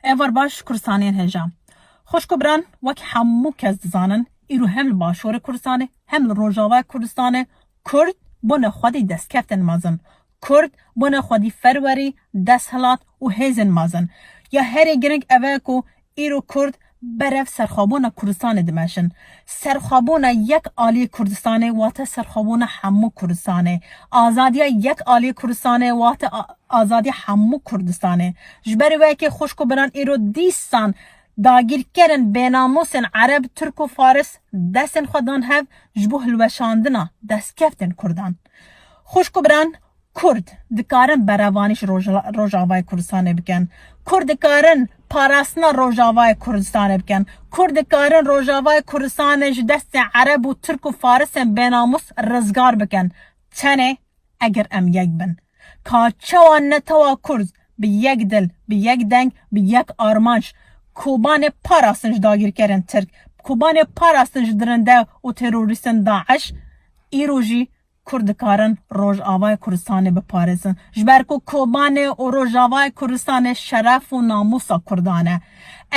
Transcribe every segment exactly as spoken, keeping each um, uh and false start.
Êvar baş, Kurdistanên hêja. Xwişk û biran, wek hemû kes dizanin, îro hem li Başûrê Kurdistanê, hem li Rojavayê Kurdistanê, Kurd bûne xwedî destkeftên mezin. Kurd bûne xwedî ferwerî, desthilat û hêzên mezin. Ya herî giring ev e ku îro Kurd berev serxwebûna Kurdistanê dimeşin. Serxwebûna yek aliyê Kurdistanê wate serxwebûna hemû Kurdistanê. Azadiya yek aliyê Kurdistanê wate a-, azadiya hemû Kurdistanê. Ji ber wê yekê xwişk û biran îro dîsan dagîrkerên bênamûsên Ereb, Tirk û Faris destên xwe dan hev ji bo hilweşandina destkeftên Kurdan. Xwişk û biran, Kurd dikarin berevanî ji Roj-, Rojavayê Kurdistanê bikin. Kurd dikarin parastina Rojavayê Kurdistanê bikin. Kurd dikarin Rojavayê Kurdistanê ji destê Ereb û Tirk û Farisên bênamûs rizgar bikin. Tenê eger em yek bin. Ka çawa netewa Kurd bi yek dil, bi yek deng, bi yek armanc Kobanê parastin ji dagîrkerên Tirk, Kobanê parastin ji dirinde û terorîstên DAIŞ, îro jî Kurd dikarin Rojavayê Kurdistanê biparêzin. Ji ber ku Kobanê û Rojavayê Kurdistanê şeref û namûsa Kurdan e.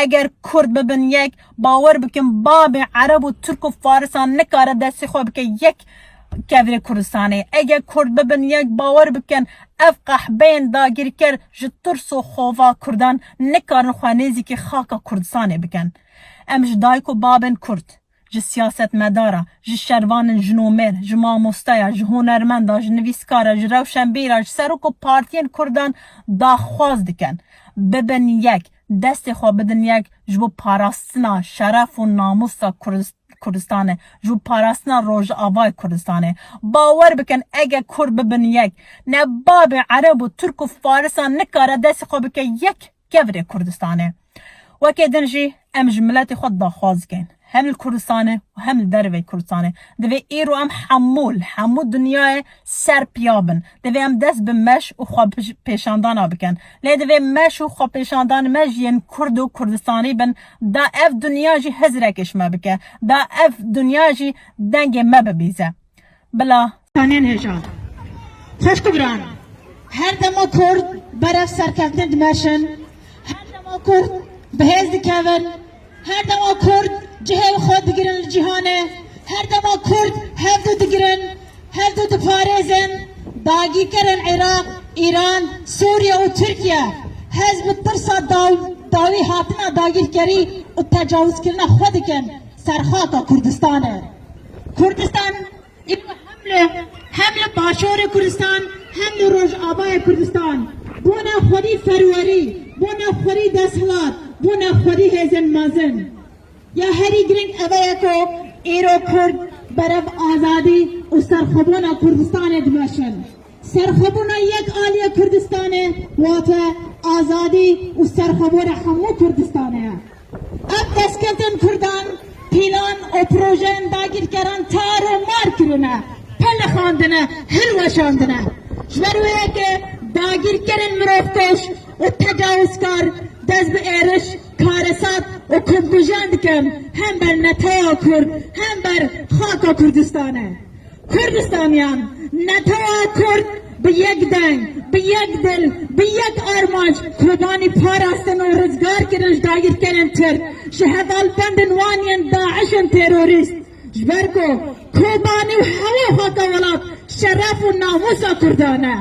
Eger Kurd bibin yek, bawer bikin babê Ereb û Tirk û Farisan nikare destê xwe bike yek kevirê Kurdistanê. Eger Kurd bibin yek, bawer bikin ev qehbeyên dagîrker ji tirs û xova Kurdan nikarin xwe nêzîkî xaka Kurdistanê bikin. Em ji dayik û babên Kurd, ji siyasetmedara, ji şervanên jinomêr, ji mamosteya, ji hunermenda, ji nivîskara, ji rewşenbîra, ji serok û partiyên Kurdan daxwaz dikin. Bibin yek, destê xwe bidin yek ji bo parastina şeref û namûsa Kurdis-, Kurdistanê, ji bo parastina Rojavayê Kurdistanê. Bawer bikin, ege Kurd bibin yek, ne babê Ereb û Tirk û Farisan nikare destê xwe bike yek kevirê Kurdistanê. Weke din jî em ji miletê xwe daxwaz dikin. Hem li Kurdistanê û hem li derveyî Kurdistanê. Divê îro em hemû, li hemû dinyayê ser piya bin. Divê em dest bi meş û xwe pêşandana bikin. Lê divê meş û xwepêşandan me ji yên Kurd û Kurdistanî bin, da ev dinya jî hizrekê ji me bike, da ev dinya jî dengê me bibîze. Bila Kurdistanên hêja. Xwişk û biran, her dema Kurd berev serkeftin dimeşin, her dema Kurd bi hêz dikevin, her dema Kurd cihê xwe digirin li cîhanê, her dema Kurd hevdu digirin, hevdu diparêzin, dagîrkerên Iraq, Îran, Sûriye û Tirkiye hez bi tirsa daw-, dawî hatina dagîrkerî û tecawizkirina xwe dikin ser xaka Kurdistanê. Kurdistan îro hem li, hem li Başûrê Kurdistan, hem li Rojavayê Kurdistan bûne xwedî ferwerî, bûne xwedî desthilat, bûne xwedî hêzên mezin. Ya herî giring ev e ku îro Kurd berev azadî û serxwebûna Kurdistanê dimeşin. Serxwebûna yek aliyê Kurdistanê wate azadî û serxwebûna hemû Kurdistanê ye. Ev destkeftên Kurdan pîlan û projeyên dagîrkeran tar û mar kirine, pelixandine, hilweşandine. Ji ber wê yekê dagîrkerên mirovkuş û tecawizkar dest bi êriş, karesat û komkujiyan dikin, hem ber netewa Kurd, hem ber xaka Kurdistanê. Kurdistaniyan, netewa Kurd bi yek deng, bi yek dil, bi yek armanc Kobanî parastin û rizgar kirin ji dagîrkerên Tirk, ji hevalbendên wan yên DAIŞ ên terorîst. Ji ber ku Kobanî û hemû xaka welat şeref û namûsa Kurdan e.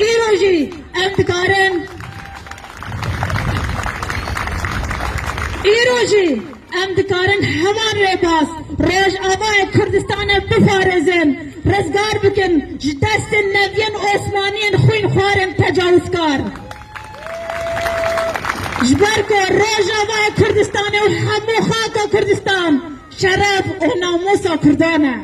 Îro jî em dikarin, îro jî em dikarin heman rêbaz Rojavayê Kurdistanê biparêzin, rizgar bikin ji destên neviyên Osmaniyên xwînxwarên tecawizkar. Ji ber ku Rojavayê Kurdistanê û hemû xaka Kurdistan şeref û namûsa Kurdan e.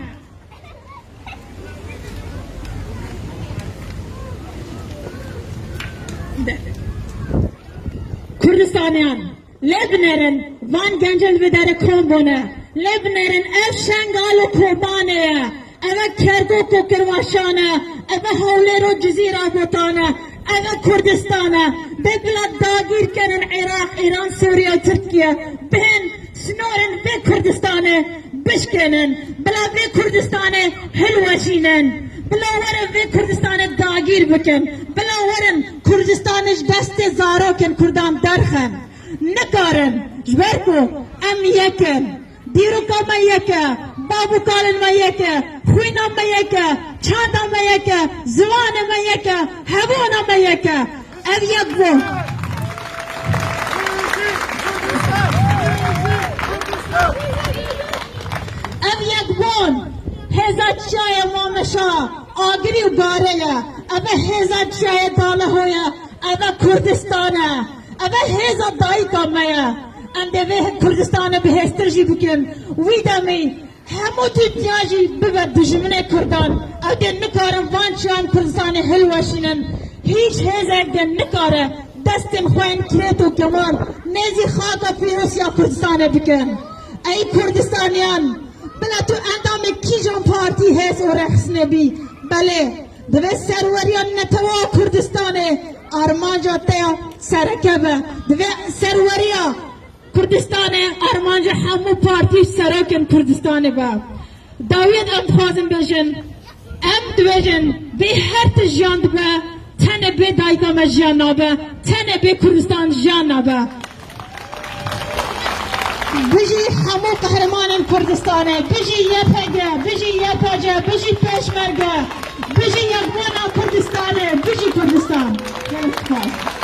Kurdistaniyan, lê binêrin, van gencên li vê derê kom bûne. Lê binêrin, ev Şengal û Kobanê ye. Ev e Kerkûk û Kirmaşan e. Ev e Hewlêr û Cizîra Botan e. Ev e Kurdistan e. Bê bila dagîrkerên Iraq, Îran, Sûriye û Tirkiye bihên sînorên vê Kurdistanê bişkênin, bila vê Kurdistanê hilweşînin, bila werin vê Kurdistanê dagîr bikin, bila werin Kurdistanê ji destê zarokên Kurdan derxin. Nikarin, ji ber ku em yek in. Dîroka me yek e, bav û kalên me yek e, xwîna me yek e, çanda me yek e, ziwanê me yek e, hebûna me yek e. Ev yekbûn. Ev yekbûn. Hêza çiyayê Mameşa, Agirî û Gare ye. Ev e hêza çiyayê Daleho ye. Ev e Kurdistan e. Ev e hêza dayika me ye. Em dê vê Kurdistanê bihêztir jî bikin. Wî demî hemû dinya jî bibe dijminê Kurdan. Ew dê nikarin van çiyan Kurdistanê hilweşînin. Hîç hêzek dê nikare destên xwe yên kirêt û kemal nêzî xaka pîroz ya Kurdistanê bikin. Ey Kurdistaniyan, bila tu endamê kîjan partî, hêz û rexsnê bî, belê, divê serweriya netewa Kurdistanê armanca te ya sereke be. Divê serweriya Kurdistanê armanca hemû partî û serokên Kurdistanê be. Dawiyê em dixwazin bêjin, em dibêjin, vê her tişt jiyan dibe, tenê bê dayika me jiyan nabe, tenê bê Kurdistan jiyan nabe. Bijî hemû qehremanên Kurdistanê, bijî Y P G, bijî Y P C, bijî Pêşmerge, bijî Yekbûna Kurdistanê, bijî Kurdistan. Gelek spas.